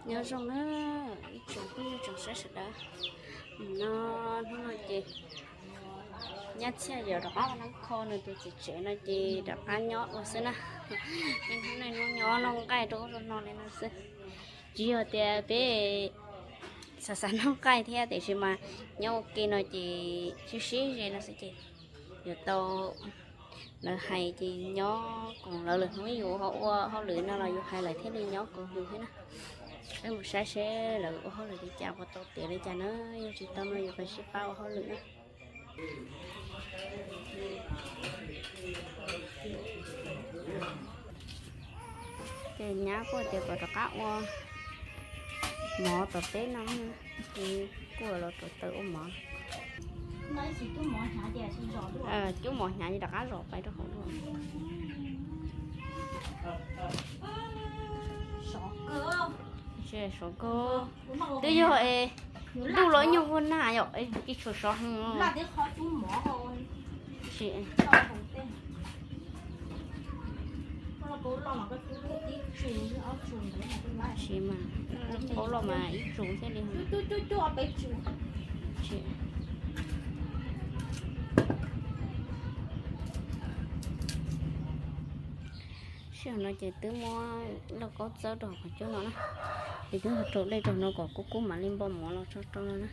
Nyob zoo na ib tsoom phooj ywg tsoom saib sawv daws. No, hnub no ces Nyab Txhiaj yuav rov qab ua nab kho nws tus txiv tsev no ces rov qab nyob ua xwb na. Hnub no nyob noj nqaij rau ub rau no li no xwb. Tsis yog tias peb xav xav noj nqaij thiab tiam sis mas nyob ua ke no ces sib sib ze no xwb ces yuav tau lawv hais ces nyob koom lawv, lwm hnub yus ho ua hauj lwm no los yus hais lawv thiaj li nyob koom yus thiab na. Peb mus saib seb lawv ua hauj lwm li cas, puas tau tiav li cas na, yog tsis tau no yus pais sib pab ua hauj lwm na. Ces nyab kuj tias kom rov qab ua mov tom teb no, ces kuj los rau taws ua mov. Cub mov hnyav rov qab zom pais rau hauv dua. Sov kawg. Twb yog es ntuj los nyuag ua nag yom, tsis tshua sov heev. Tab sis mas lub paub los mas ib tsu thiaj li. Sij hawm no ces twb muab lauj kaub txawb rau hauv qhov cub no na, ces twb rau dej rau no kom kub kub mam li npo mov los tso rau no na.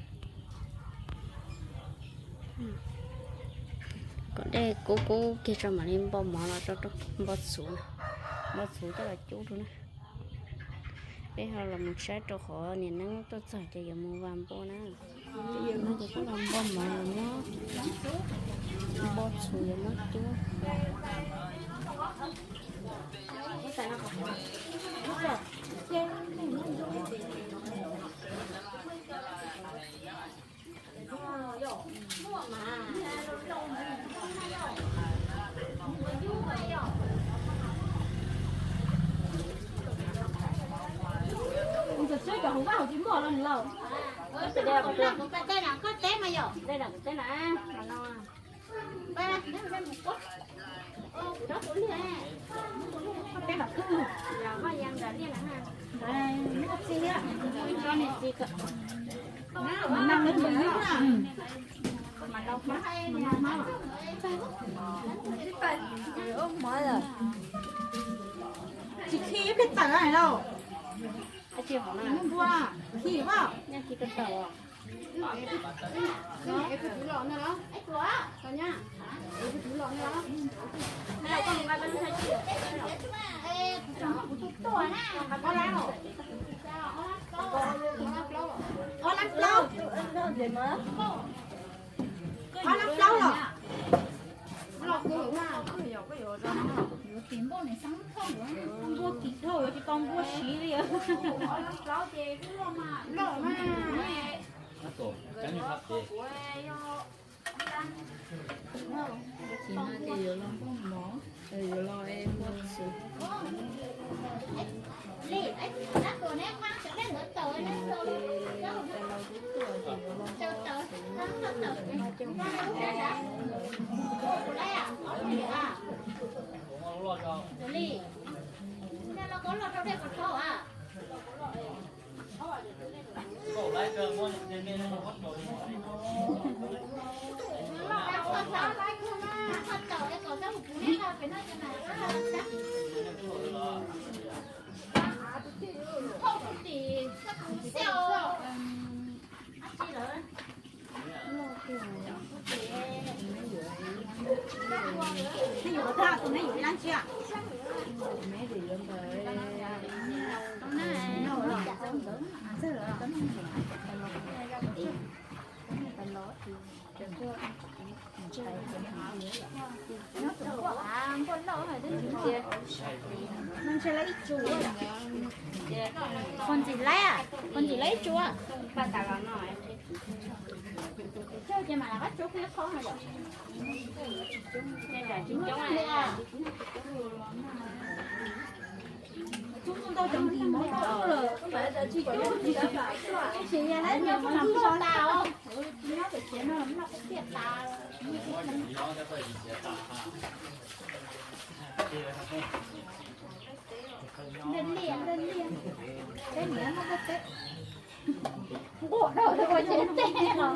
Kom dej kub kub kiag tso mam li npo mov los tso rau, npo txhuv, npo txhuv coj los cub rau na. Peb ho los mus saib rau qhov niam neeb tuaj txog ces yuav mus vas npua na. No ces kuj los npo mov yuav muab, npo txhuv yuav muab cub. Tsis khi peb tawm lauj. Npua khi pom. Ob lab plaub los. Yuav tim npauj niam xeeb thauj yuav, npua tim dhau yuav tsis tau npua siv li. Loj mas. Tsis no ces yuav los npauj mov, yuav los npua txhuv. Ntshe lawv ib tsu, puas ntxim lawv, puas ntxim lawv ib tsu. Ces mas lawv qab tsu qhov no yom. Tsis yog lawv nyob Teb niam muaj teb, nquj dhau ua tsev teb no,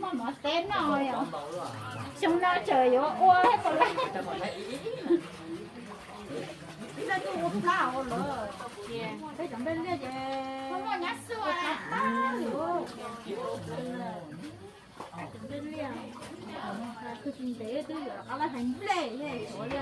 muaj mov teb noj yom. Xyoo no tseem yuav ua puas laij. Ib leeg twb ua plab ua lawm, peb cov nplej liaj ces muaj nyab xua tag li. Cov nplej liaj, ntev twb yuav rov qab laj hais nplej li suav li.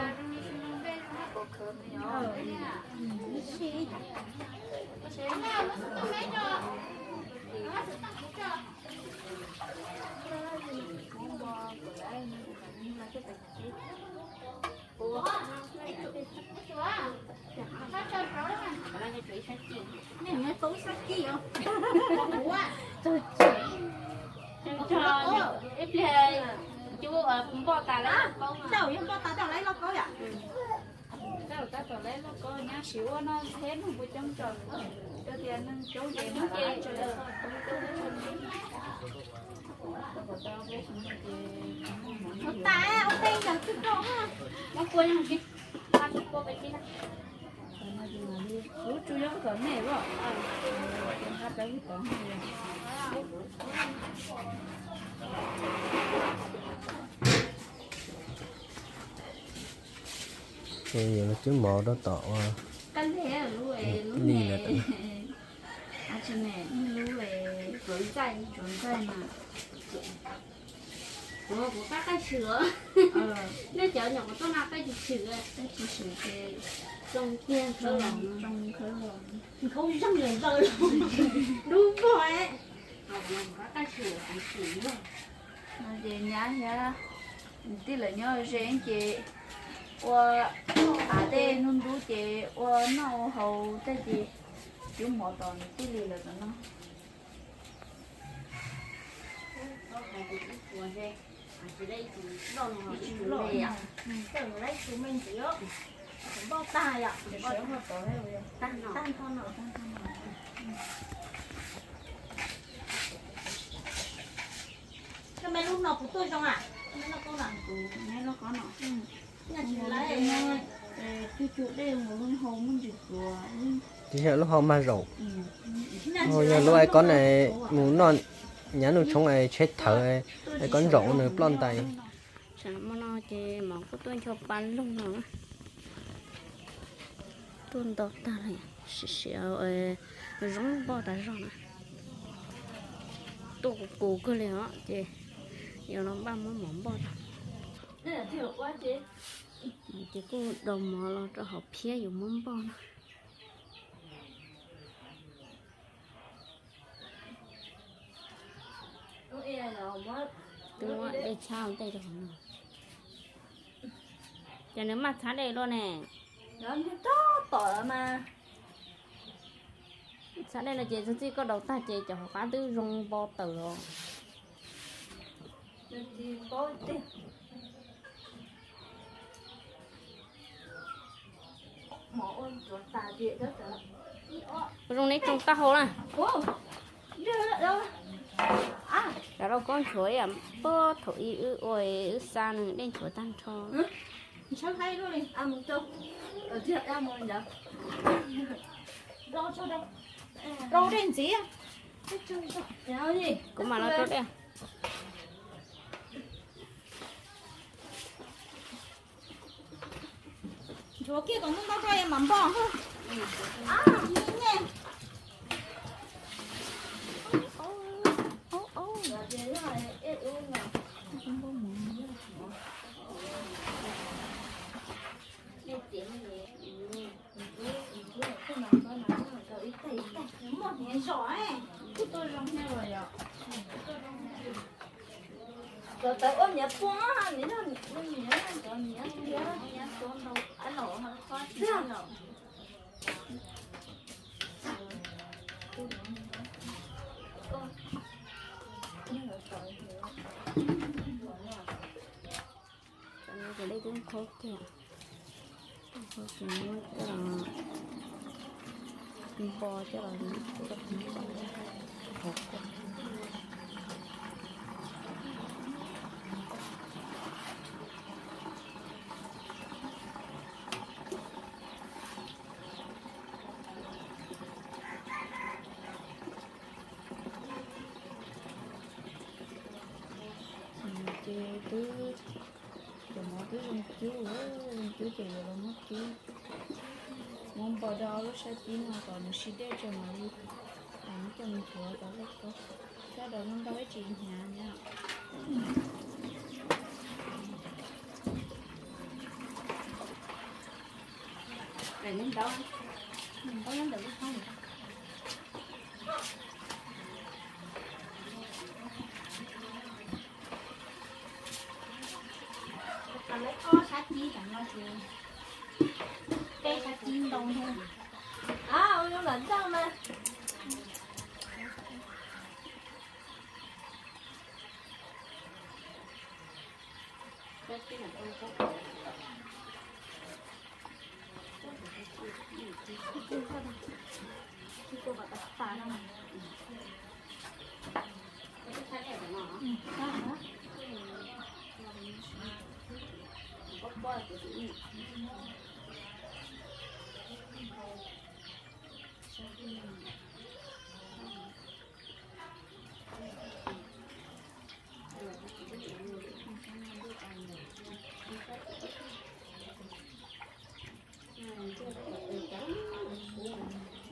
Ib pliag cub npoj tas lawm, yog npoj tas tau lawv loj kaub yom. Tab tom lawv loj kaub nyab siv ua noj thiab nug puas coob tso, tias neeg coob ces muab ces. Ua tas ua peb yog twb rau, muab kua yog tsis, kua peb tib na. Kuv tsuas yog kom nej os. Ces yog lawv cub mov rau tom ua li lawm. Lub ntxaij, tsuav ntxaij mas. Kuv, kuv qab qab swm os. Nej cov nyuam qhuav tuaj no peb tsis swm, peb tsis swm ces zoo tiag, zoo khawb los, nkhaub zeeg los zaws los dub vog. Kuv qab qab swm, kuv swm luag. No ces nyab thiab tij lawv nyob ze ces ua, hav tej hnub ntub ces ua noj ua haus tej ces cub mov tom tij li lawv tom no. Npoj tag yom. Koj me lub no puas tuaj zoo a? Koj me lub no, kuv me lub ko no. Cub cub dej mus lub hau muab ntsis pluav. Tsis yog lub hau mag zaum. Yog lub ai kob na mus noj nyav nuj tshoob es tsheb thawv, ai kob ntsaum ua nws ploj ntais. Tam sim no ces mov kuj tuaj ncho pa loog no, tuaj nto tag li, sim sim zoo npoj tas zog na. Tuaj kuv kuv kawg li os ces yuav los npaj muab mov npoj tag. Ces kuj dau mov los rau hauv phiab yuav muab npoj no. Twb muab dej txhab ua ntej rau hauv no. Ces nws maj txhab dej luaj ne. Txhab dej no ces txog txij koj dau tag ces cov hauv qab twb zoo npo tawm los. Zoo neb tsoo taub hau na. Rau rau kob nchuav ib yam, puag thaum ub wb ua wb xa nws dej nchuav tag nrho. Rau dej ntxiv. Kuv mam los rau dej. Nchuav kiag kom ntau ntau rau mam npog. Cov tawv ua niam pua, niam, niam, cov niam, niam, niam tuav nrog ab los qhov tsis los. Cov no ces dej twb qhuav kiag, qhuav kiag muab coj los npo coj los hauv kuaj. Twb, cov mov twb zoo cub, zoo cub ces yuav los muab kib, muab npog rau lub sab cib no kom nws sib dej tso mam li, muab coj mus tuav rau lub ko, sab rau lub nrog ib tsis hnyav na. Ntawd, ntawd ntawm lub hoob. Ob sab cib tam no ces peb sab cib ntau no. Ua zoo los ntxaaj mas.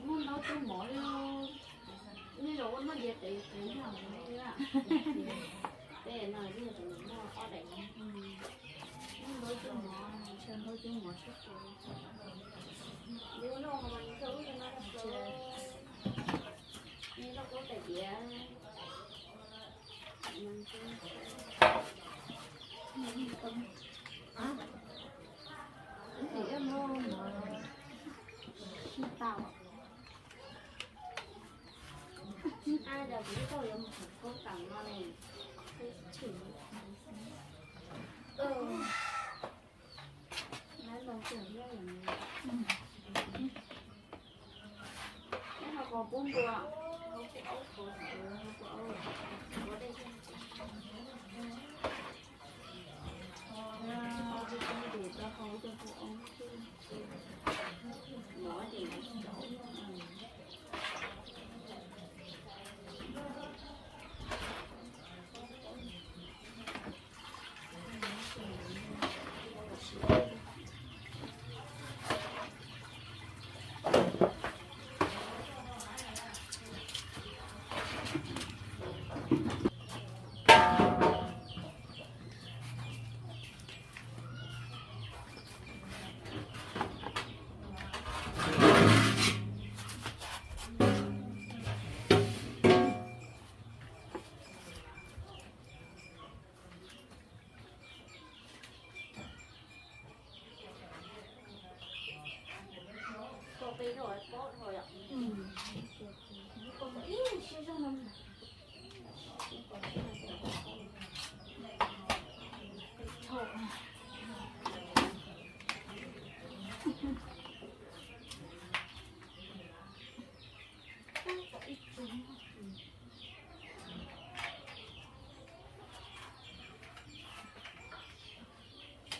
Muaj ntaub cub mov li, nej zaum ua noj ntiav qiv qiv noj li. Tej no yeej tseem muaj ob daim, muaj ntaub cub mov, ntaub cub mov sab pus. Yus noj mas yus txog lub no, nej noj kub tais diav.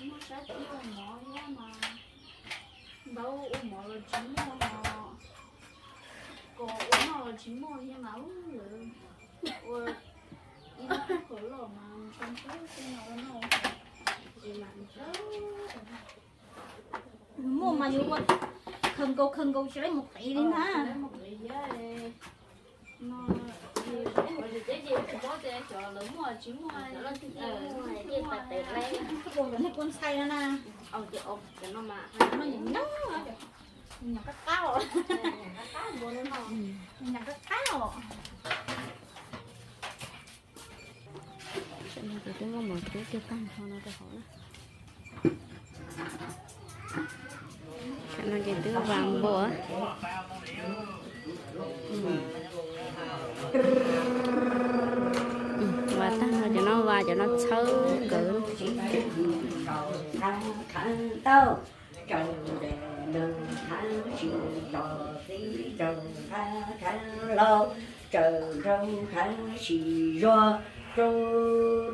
Muaj sab cib ua mov thiab mas, ntaub ua mov los tsis muaj no, kom ua noj los tsis muaj thiab mas, lawv ua ib lub qhov loj mas ntshaw ntshaw tej no ua noj, ces mas ntshaw. Muaj mas yuav ua khaws nkaus khaws nkaus tsis laib mus qiv li na. Ua nej kua ntxhais no na, no nyob, nyob qab qab os, nyob qab qab os. Tam no ces twb muab mov cub kiag tag nrho no rau hauv na. Tam no ces twb vas npua. Vas tag nrho cov no, vas cov no txhawb nkawd. Tsaws nrog nqab tsis zog, txiv tsaws nqab khab laug, tsaws nrog nqab tsis zog, rau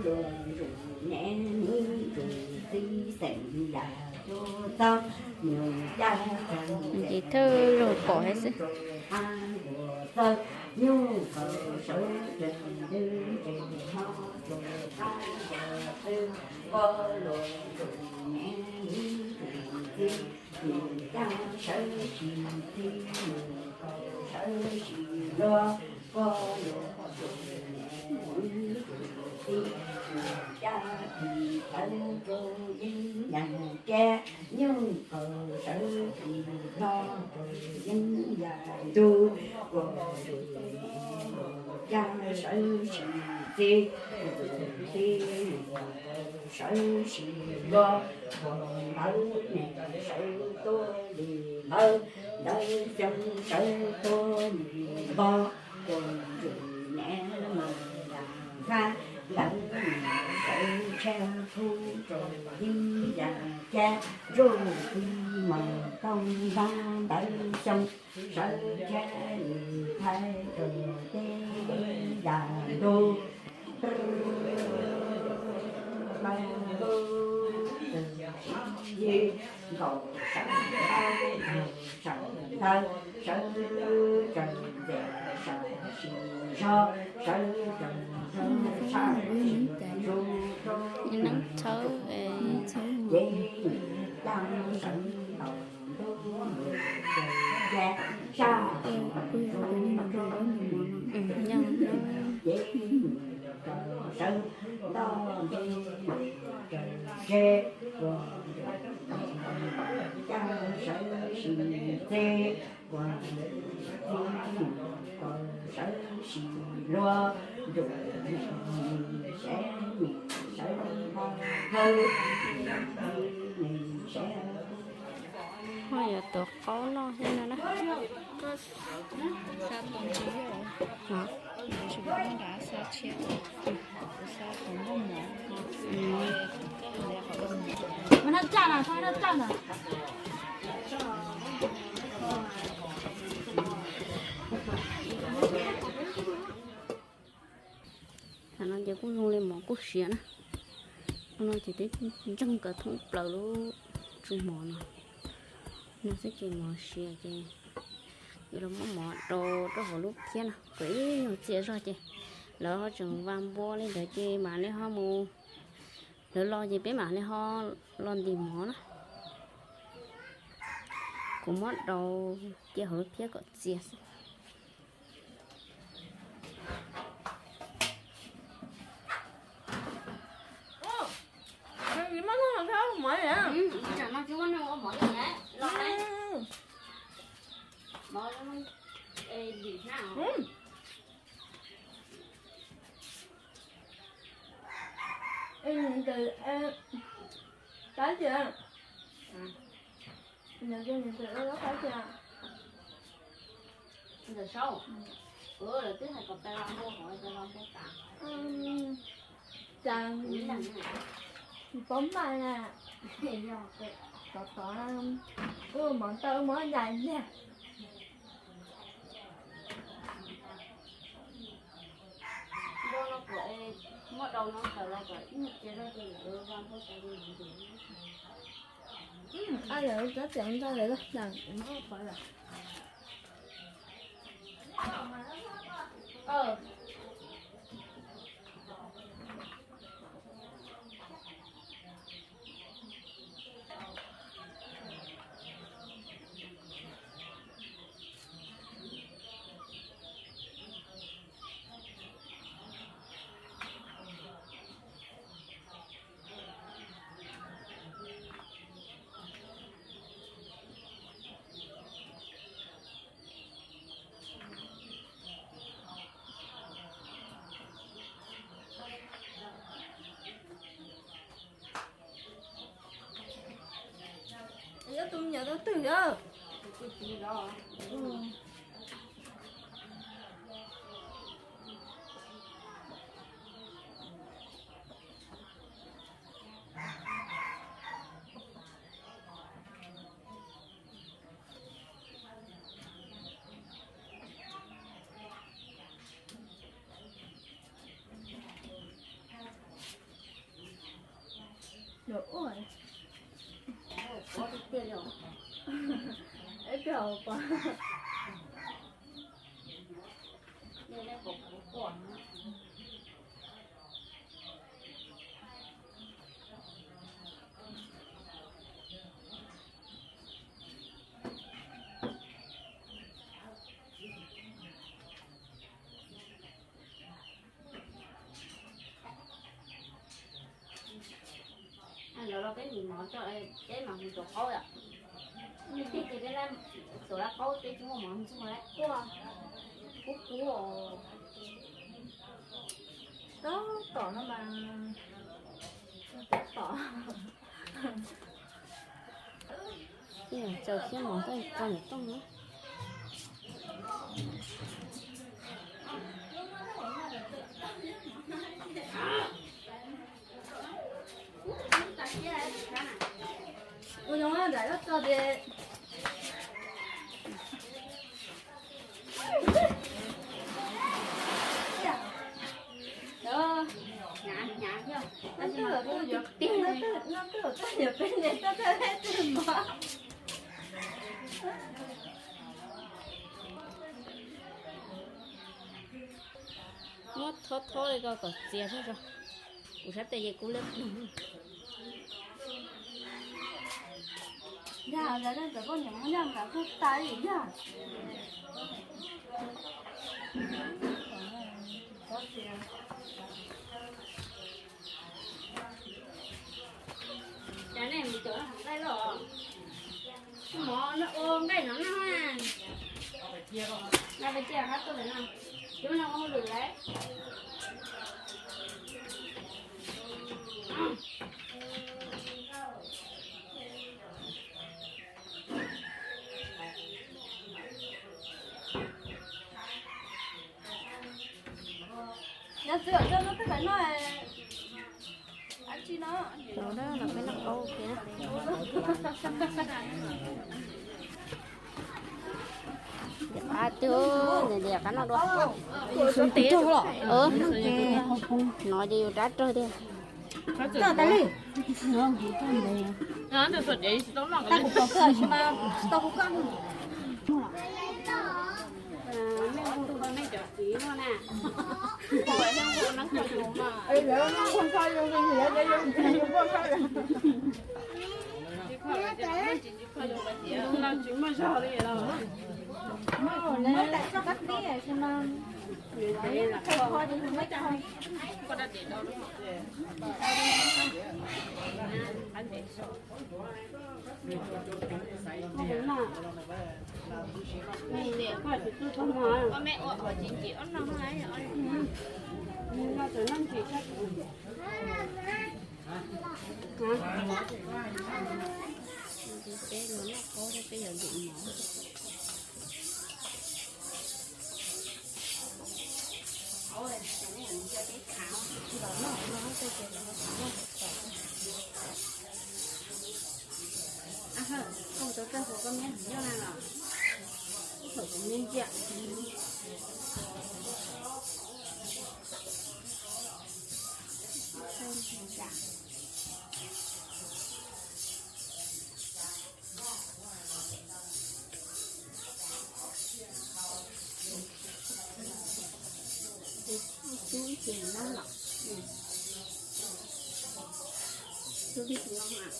luag ntsuj neb ntsuj txiv xeem yas. Ces thawj zaug pom xwb. Nyuj qas sawv tsis hlo, yeeb yam ntug, ua tus niam ua cas sawv tsis txig, tus txiv sawv tsis luag, ua ntawv niam sawv tuaj li ntawv, ntawv xyoo sawv tuaj li npog, ua tus niam mas yam hab, ntawv niam sawv tshaj khub rau yeeb yam cag, ntsuj plig mas toog ntag, ntawv xyoo sawv tshaj li thaij rau teb yeeb yam ntug. Yig nkaus sawv ntawv, sawv ntawv, sawv tsaws ntxeev, sawv sis zog, sawv tsaws zog, sawv sis zus rau neeb tshawb, ces nws caj sawv ntaus ntuj mus, ces sab sis zus rau ces nws sawv ntoj nti mus rau tsev, ua tus niam caj sawv sis txig, ua tus txiv mus rau sawv sis luag, ntuj nim sawv nim sawv hawv, nim sawv. Ho yuav tuav qaub noj thiab no na. Xa tus ntsis, tus ntsis nrad xa tshiab, tus xa tus npauj mov. Thaum no ces kuj zoo li mov kuj siav na. Ua no ces twb ntseeg kawg thoob plaws lub tsev mov no. No xwb ces mov siav ces yuav los muab mov rau rau hauv lub phiab no kom ib nyuag txias zog ces lawv ho tseem vas npua li ntawd ces mam li ho mus, lawv los ces peb mam li ho los ntim mov na. Kuv muab rau cia hauv lub phiab kom txias xwb. Qab tias, qab tias, ntawm saub, lawv twb hais kom peb los npua hov, peb los npua tas. Cas paub maj na, tod tod, wb mov tau wb muab ntais liag. Npua no kom muab rau no tawm los kom ib nyuag cia zog ces lawv vas npua tas li. Ab, lawv txob tias ntau lawv los tas. Tus me nyuam tau twg a? Tiag tiag li os. Ib pliag pom. Lawv los peb mus mov tso, peb mam mus tuav qaub yom. Peb tej ces peb lab tuav lab qaub, peb tsis muaj mov ntxuag lawm. Kub kub os. Tab tom no mas tab tom. Txaus siab mov tau tso niam tooj na. Ua zoo nram lub txog tias Muab thob thob li ko kom txias zog. Kuv sab tes ces kub liab ploog. Yog, yog cov poj niam Hmoob yog nram kuj tas li yog. Cas nej mus cov nqaij los? Mov ua nqaij no no. Nqa pais cia qab tuaj no. Cov no ua hauj lwm lawm. Nyob txwv, koj muab tej pais noj dab tsi no? Los peb noj qaub kiag. Qab twg, niam qab noj dua. No ces yus rab rawg tiag. Peb los noj qaub thiab peb yuav lwm mov. Koj mus tau txaj hu koj me nyuam na los? Ib thaum kuv me ntsia. Ib tug no los. Ib tug no mas.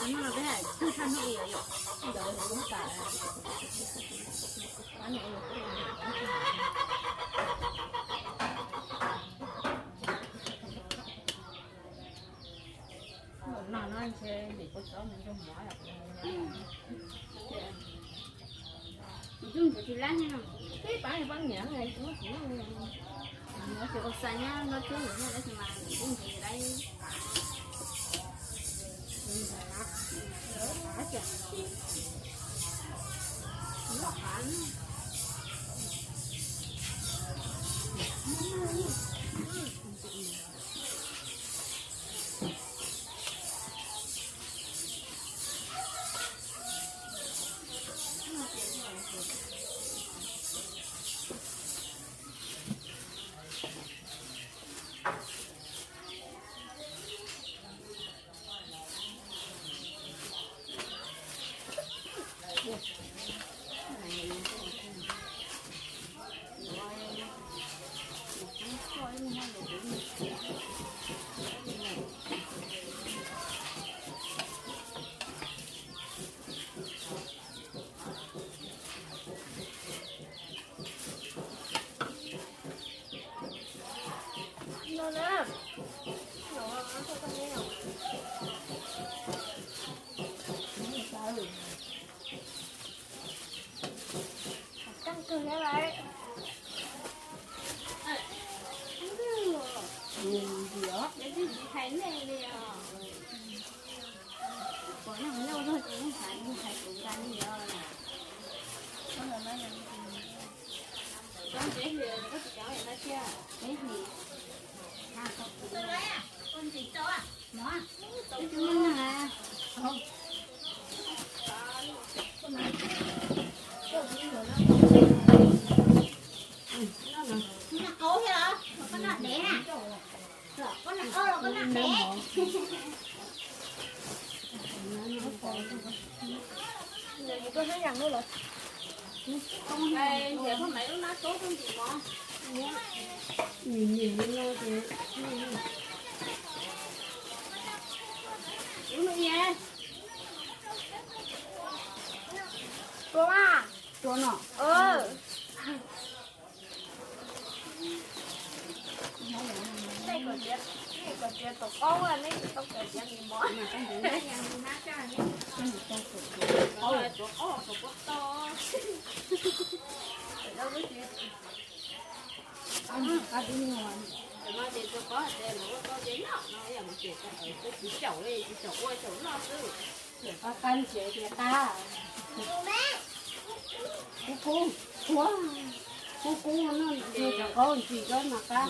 Hnub no peb hais tag sab hnub i yom, ntawd lub tas. Hnub no ntshe ntim kua txob mus nrog mov. Ib tug ntxuav tsis lab no. Peb pab pab niam, tsis ua xa nyab no thiab, tab sis mas ntxuav lab. Căng cơ thế đấy. Ui, gì đó? Để cái gì thầy này đi à? Có năm lâu rồi, tôi không phải, không phải cũng ra đi à? Con là mấy năm. Con bé thì có chị cháu này nó chưa? Bé thì. À, con cũng. Con chỉ cho à? Nó à? Con chỉ cho à? Không. Con nặng ốm hả? Con nặng đẻ hả? Con nặng ốm là con nặng đẻ. Giờ gì con thấy rằng luôn rồi. Ê, giờ con mấy lúc nó tốt không chị mó? Nhìn nhìn lên lo thì. Đúng rồi nha. Tuấn à? Tuấn à? Ừ. Neb kom tiav, neb kom tiav tus qaub, neb tsis tau kom tiav mis mov. Tus qaub, tus qaub, tus qaub to. Tus no ces tus qaub hais tias lawv ua tau ces noj no, yog mus ces tsis caum li, tsis caum ua caum noj xwb. Qab qab ntsev tias qab. Kub kub, kub kub no, cov qaub ntsis koj mas qab.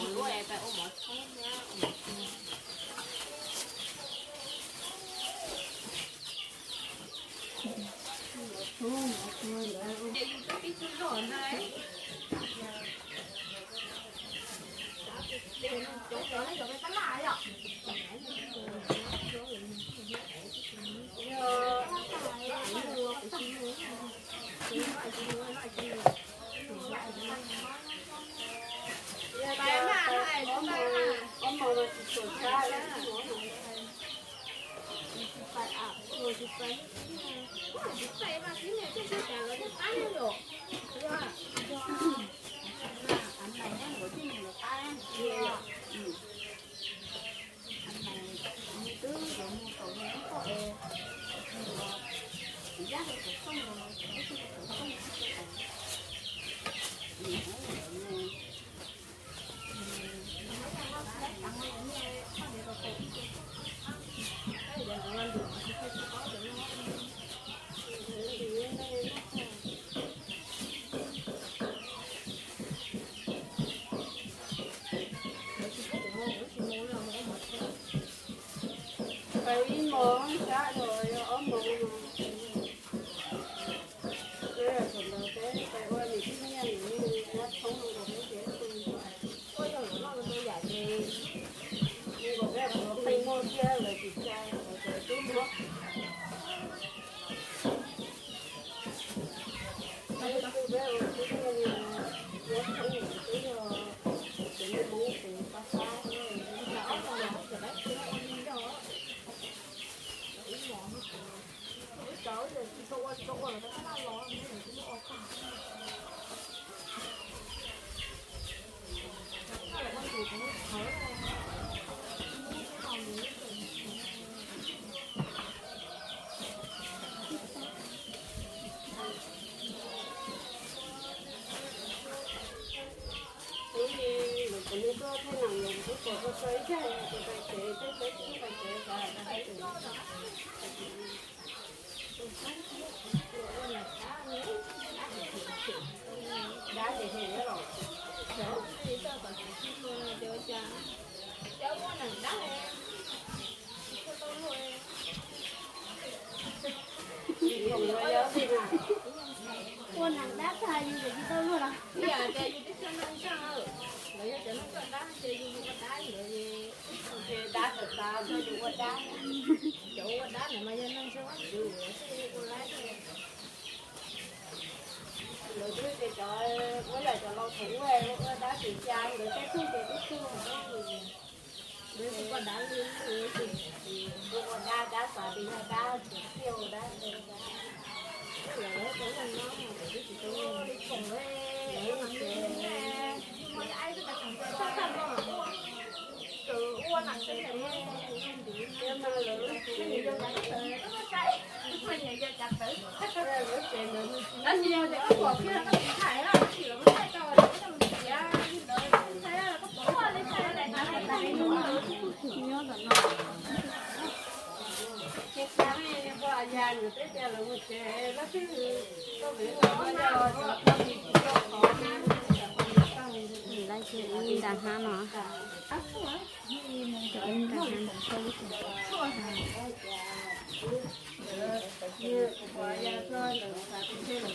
Pais ib mos sab rau yog ob mos no. Peb yog thaum ntawd peb pais ua niam tij nyiaj niam neeg muab tshoob rau peb ces ua yog lawv noj tau yam ces nws kom peb qhov pheej muaj thiab lawv tsis tsa qhov cov tub muab. Peb ua tub nyiaj muab tshoob twb yog cov niag Hmoob tus pab pab. Ub, lawv cov neeg tuaj thaij nam los kuv twb pom tau txog ib zaj, tus pais tsev, peb peb tsis pais tsev, xav hais tias hais tias dab hem hem los, dab hem hem los. Ua nam dab tag yus tsis tau luag los. Ib yam tias yus twb tsis yog neeg ntseeg, lawv yog cov neeg coj dab ces yus ua dab lawm, ces dab tawm tas txog yus ua dab. Cov ua dab ntawd mas yog neeg ntseeg, yus ua laib. Ua lawm cov laus thaum ub ua dab tsis ca nkawd tej tug ces tib tug, nkawd ua dab li ua dab, dab xav tias yog dab tsis tiag, dab li khoom li, ua na. Nqa ib nta hnab no. Ib nta hnab no.